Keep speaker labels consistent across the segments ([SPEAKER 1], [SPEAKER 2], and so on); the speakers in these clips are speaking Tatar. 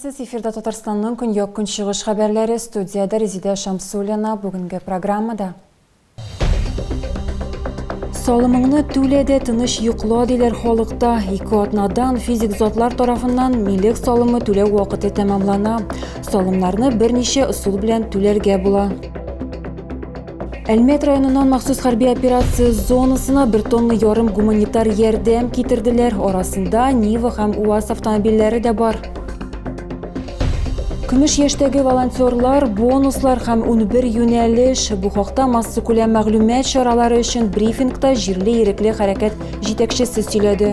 [SPEAKER 1] Исәнмесез, эфирда Татарстанның көньяк-көнчыгыш хәбәрләре, студиядә Резидә Шамсуллина. Бүгенге программада. Салымыңны түлә дә тыныч йокла, диләр халыкта. Ике атнадан физик затлар тарафыннан милек салымы түләү вакыты тәмамлана. Салымнарны берничә ысул белән түләргә була. Әлмәт районыннан махсус хәрби операция зонасына бер тонна ярым гуманитар ярдәм китерделәр. Арасында Нива һәм УАЗ автомобильләре дә бар. Көмеш яшьтәге волонтерлар, бонуслар һәм 11 юнәлеш. Бу хакта массакүләм мәгълүмат чаралары өчен брифингта җирле ирекле хәрәкәт җитәкчесе сөйләде.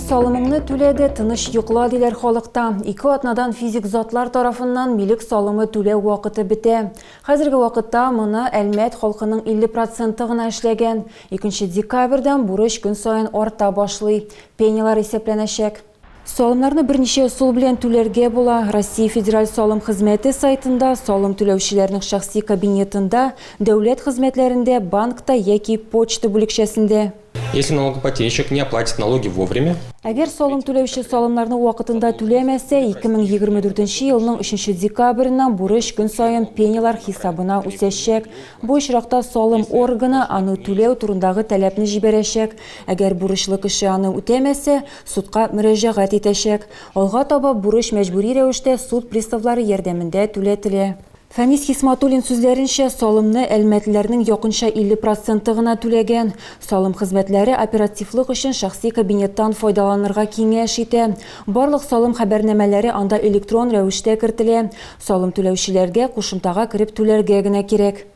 [SPEAKER 1] Салымыңны түлә дә тыныч йокла, диләр халыкта. Ике атнадан физик затлар тарафыннан милек салымы түләү вакыты бетә. Хәзерге вакытта моны Әлмәт халкының 50 проценты гына эшләгән. Икенче декабрьдән бурыч көн саен арта башлый. Пенялар исәпләнәчәк. Салымнарны берничә ысул белән түләргә була, Россия Федераль салым хезмәте сайтында, салым түләүчеләрнең шәхси кабинетында, дәүләт хезмәтләрендә, банкта яки почта бүлекчәсендә.
[SPEAKER 2] Если налогоплательщик не оплатит налоги вовремя,
[SPEAKER 1] Әгәр салым түләүче салымнарны вакытында түләмәсә, 2024 елның өченче декабреннән бурыч көн саен пенялар хисабына үсәчәк. Бу очракта салым органы аны түләү турындагы таләпне җибәрәчәк. Әгәр бурычлы кеше аны үтәмәсә, судка мөрәҗәгать итәчәк. Алга таба бурыч мәҗбүри рәвештә суд приставлары ярдәмендә түләтелә. Фәнис Хисматуллин сүзләренчә, салымны әлмәтлеләрнең якынча 50 проценты гына түләгән. Салым хезмәтләре оперативлык өчен шәхси кабинеттан файдаланырга киңәш итә. Барлык салым хәбәрнамәләре анда электрон рәвештә кертелә. Салым түләүчеләргә кушымтага кереп түләргә генә кирәк.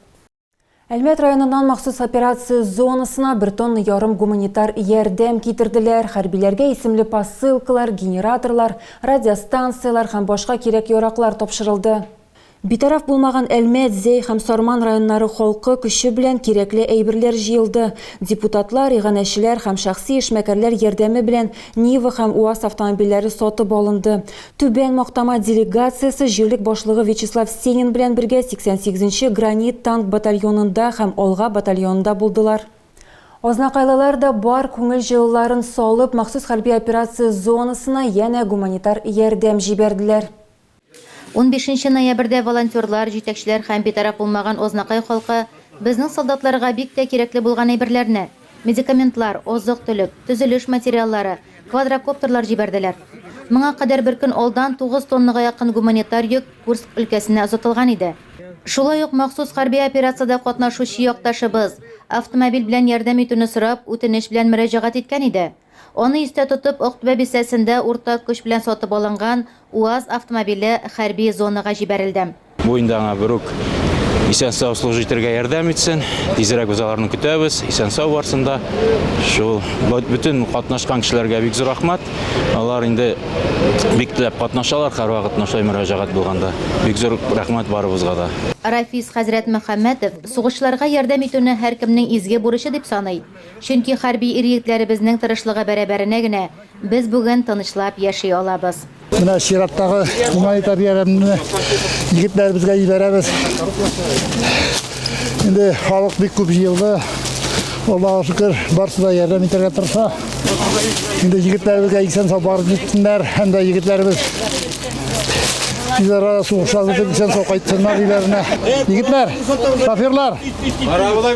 [SPEAKER 1] Әлмәт районыннан махсус операция зонасына бер тонна ярым гуманитар ярдәм китерделәр. Хәрбиләргә исемле посылкалар, генераторлар, радиостанцияләр һәм башка кирәк-яраклар тапшырылды. Битараф булмаган Әлмәт, Зәй һәм Сарман районнары халкы көче белән кирәкле әйберләр җыелды. Депутатлар, иганәчеләр һәм шәхси эшмәкәрләр ярдәме белән Нива һәм УАЗ автомобильләре сатып алынды. Түбән Мактама делегациясе җирлек башлыгы Вячеслав Сенин белән бергә 88 нче Гранит танк батальонында һәм Алга батальонында булдылар. Азнакайлылар да бар күңел җылыларын салып, махсус хәрби операция зонасына янә гуманитар ярдәм җибәрделәр.
[SPEAKER 3] Унбишенче ноябрьдә волонтерлар, җитәкчеләр һәм битараф булмаган Азнакай халкы безнең солдатларга бик тә кирәкле булган әйберләрне, медикаментлар, азык-төлек, төзелеш материаллары, квадрокоптерлар җибәрделәр. Моңа кадәр бер көн алдан тугыз тоннага якын гуманитар йөк Курск өлкәсенә озатылган иде. Шулай ук махсус хәрби операциядә катнашучы якташыбыз, автомобиль белән ярдәм итүне сорап, үтенеч белән мөрәҗәгать иткән иде. Аны истә тотып, Актүбә бистәсендә уртак көч белән сатып алынган УАЗ автомобиле хәрби зонага җибәрелде.
[SPEAKER 4] Бу инде аңа берүк исән-сау служить итәргә ярдәм итсен. Тизрәк без аларны көтәбез, исән-сау барсын да. Шул бөтен катнашкан кешеләргә бик зур рәхмәт. Алар инде бик теләп катнашалар һәрвакыт шулай мөрәҗәгать булганда. Бик зур рәхмәт барыбызга да.
[SPEAKER 3] Рафис хәзрәт Мөхәммәтов сугышчыларга ярдәм итүне һәркемнең изге бурычы дип саный. Чөнки хәрби ир-егетләребезнең тырышлыгы бәрабәренә генә без бүген тынычлап яши алабыз.
[SPEAKER 5] Менә чираттагы гуманитар ярдәмне егетләребезгә җибәрәбез. Инде халык бик күп җыелды. Аллага шөкер, барысы да ярдәм итәргә тырыша. Инде егетләребезгә исән-сау барып җитсеннәр һәм дә егетләребез тиз арада сугышлар бетеп исән-сау кайтсыннар өйләренә. Егетләр, шоферлар,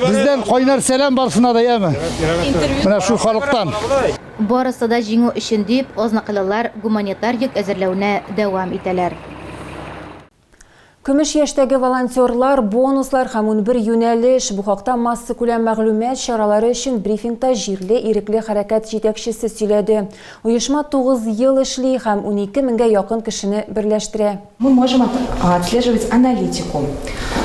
[SPEAKER 5] Бездән кайнар сәлам барсына да, яме. Менә шул халыктан.
[SPEAKER 3] Барысы да җиңү өчен дип, азнакайлылар гуманитар йөк әзерләүне дәвам итәләр.
[SPEAKER 1] Көмеш яшьтәге волонтерлар, бонуслар һәм 11 юнәлеш. Бу хакта массакүләм мәгълүмат чаралары өчен брифингта җирле ирекле хәрәкәт җитәкчесе сөйләде. Оешма 9 ел эшли һәм 12 меңгә якын кешене берләштерә.
[SPEAKER 6] Мы можем отслеживать аналитику.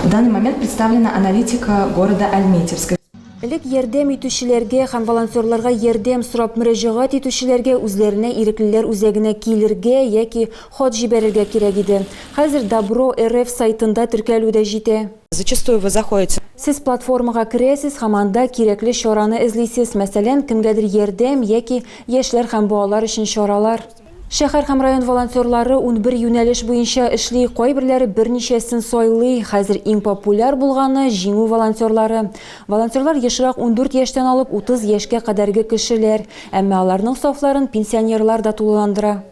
[SPEAKER 6] В данный момент представлена аналитика города Альметьевска.
[SPEAKER 1] Элек ярдәм итүчеләргә һәм волонтерларга ярдәм сорап мөрәҗәгать итүчеләргә үзләренә иреклеләр үзәгенә килергә яки хат җибәрергә кирәк иде. Хәзер Добро РФ сайтында теркәлү дә җитә.
[SPEAKER 6] Зачастую вы заходите.
[SPEAKER 1] Сез платформага керәсез һәм анда кирәкле чараны эзлисез, мәсәлән, кемгәдер ярдәм яки яшьләр һәм балалар өчен чаралар. Шәһәр һәм район волонтерлары 11 юнәлеш буенча эшли, кайберләре берничәсен сайлый. Хәзер иң популяр булганы, Җиңү волонтерлары. Волонтерлар ешрак 14 яшьтән алып 30 яшькә кадәрге кешеләр. Әмма аларның сафларын пенсионерлар да тулыландыра.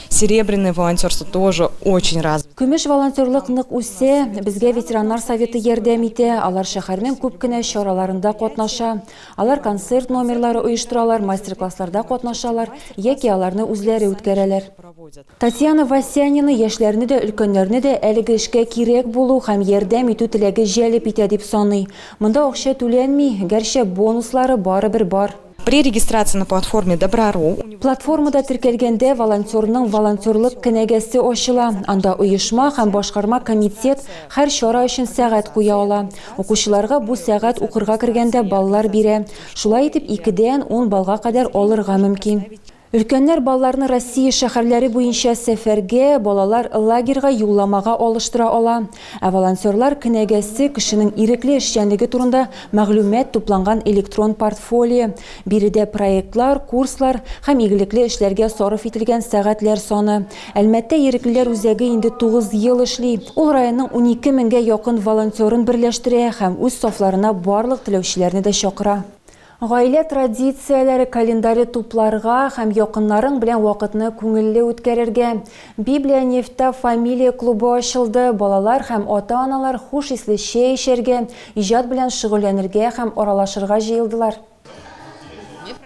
[SPEAKER 6] Серебряное волонтерство тоже очень развито.
[SPEAKER 1] Көмеш волонтерлык нык үсә, безгә ветераннар советы ярдәм итә, алар шәһәрнең күп кенә чараларында катнаша. Алар концерт номерлары оештыралар, мастер-классларда катнашалар яки аларны үзләре үткәрәләр. Татьяна Васянина яшьләрне дә, өлкәннәрне дә әлеге эшкә кирәк булу һәм ярдәм итү теләге җәлеп итә дип саный. Монда акча түләнми, гәрчә бонуслары барыбер бар.
[SPEAKER 6] При регистрации на платформе Доброру
[SPEAKER 1] Платформада теркәлгәндә волонтерның волонтерлык кенәгәсе ачыла. Анда оешма һәм башкарма комитет һәр чара өчен сәгать куя ала. Укучыларга бу сәгать укырга кергәндә баллар бирә. Шулай итеп, икедән ун баллга кадәр алырга мөмкин. Өлкәннәр балларны Россия шәһәрләре буенча сәфәргә, балалар лагерьга юлламага алыштыра ала. Ә волонтерлар кенәгәсе кешенең ирекле эшчәнлеге турында мәгълүмат тупланган электрон портфолио. Биредә проектлар, курслар һәм игелекле эшләргә сарыф ителгән сәгатьләр саны. Әлмәттә иреклеләр үзәге инде 9 ел эшли. Ул районның 12 меңгә якын волонтерын берләштерә һәм үз сафларына барлык теләүчеләрне дә чакыра. Гаилә традицияләре календаре тупларга һәм якыннарың белән вакытны күңелле үткәрергә. Библия нефтьта фамилия клубы ачылды. Балалар һәм ата-аналар хуш исле чәй эчәргә, иҗат белән шөгыльләнергә һәм аралашырга җыелдылар.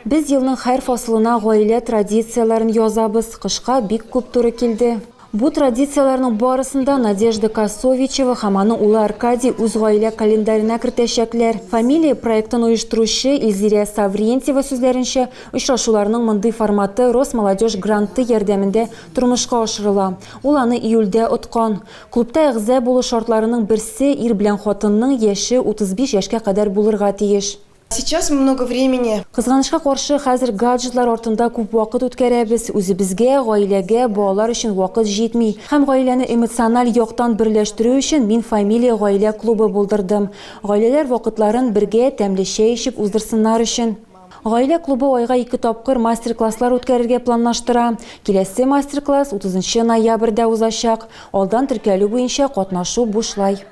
[SPEAKER 1] Без елның һәр фасылына гаилә традицияләрен язабыз. Кышка бик күп туры килде. Бу традицияләрнең барысын да Надежда Косовичева һәм аның улы Аркадий үз гаилә календарена кертәчәкләр. Фамилия проектын оештыручы Илзирә Саврентьева сүзләренчә, очрашуларның мондый форматы Росмолодежь гранты ярдәмендә тормышка ашырыла. Ул аны июльдә откан. Клубта әгъза булу шартларының берсе ир белән хатынның яше 35 яшькә кадәр булырга тиеш.
[SPEAKER 7] Сейчас много времени.
[SPEAKER 1] Кызганычка каршы, хәзер гаджетлар артында күп вакыт үткәрәбез. Үзебезгә, гаиләгә, балалар өчен вакыт җитми. Һәм гаиләне эмоциональ яктан берләштерү өчен мин Фамилия гаилә клубы булдырдым. Гаиләләр вакытларын бергә тәмле чәй эчеп уздырсыннар өчен. Гаилә клубы айга ике тапкыр мастер-класслар үткәрергә планлаштыра. Киләсе мастер-класс 30 ноябрьдә узачак. Алдан теркәлү буенча катнашу бушлай.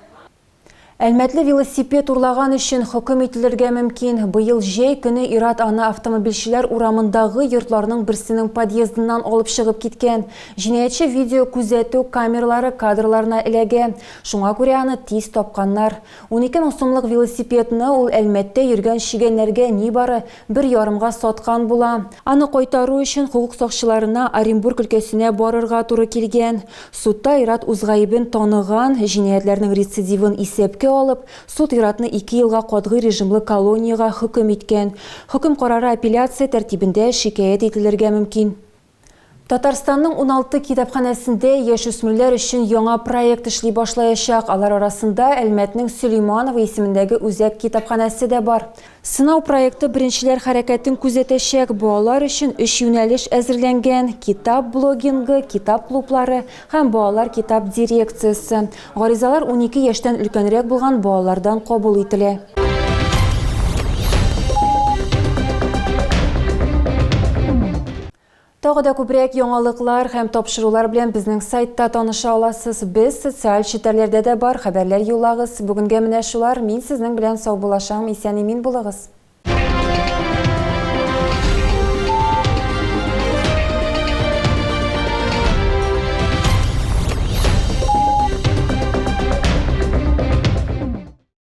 [SPEAKER 1] Әлмәтле велосипед урлаган өчен хөкем ителергә мөмкин. Быел җәй көне ир-ат аны автомобильчеләр урамындагы йортларның берсенең подъездыннан алып чыгып киткән. Җинаятьче видео күзәтү камералары кадрларына эләгә. Шуңа күрә аны тиз тапканнар. 12 мең сумлык велосипедны ул Әлмәттә йөргән чегәннәргә нибары бер ярымга саткан була. Аны кайтару өчен хокук сакчыларына Оренбург өлкәсенә барырга туры килгән. Судта ир-ат үз гаебен таныган, җинаятьләрнең рецидивын исәпкә алып, суд ир-атны 2 елга катгый режимлы колониягә хөкем иткән. Хөкем карары апелляция тәртибендә шикаять ителергә мөмкин. Татарстанның 16 китапханәсендә яшүсмерләр өчен яңа проект эшли башлаячак. Алар арасында Әлмәтнең Сөлейманова исемендәге үзәк китапханәсе дә бар. Сынау проекты беренчеләр хәрәкәтен күзәтәчәк. Балалар өчен 3 юнәлеш әзерләнгән: китап блогингы, китап клублары һәм балалар китап дирекциясе. Гаризалар 12 яшьтән өлкәнрәк булган балалардан кабул ителә. Тагы да күбрәк яңалыклар һәм тапшырулар белән безнең сайтта таныша аласыз. Без социаль челтәрләрдә дә бар, хәбәрләр юллагыз. Бүгенгә менә шулар. Мин сезнең белән саубуллашам. Исән-имин булыгыз.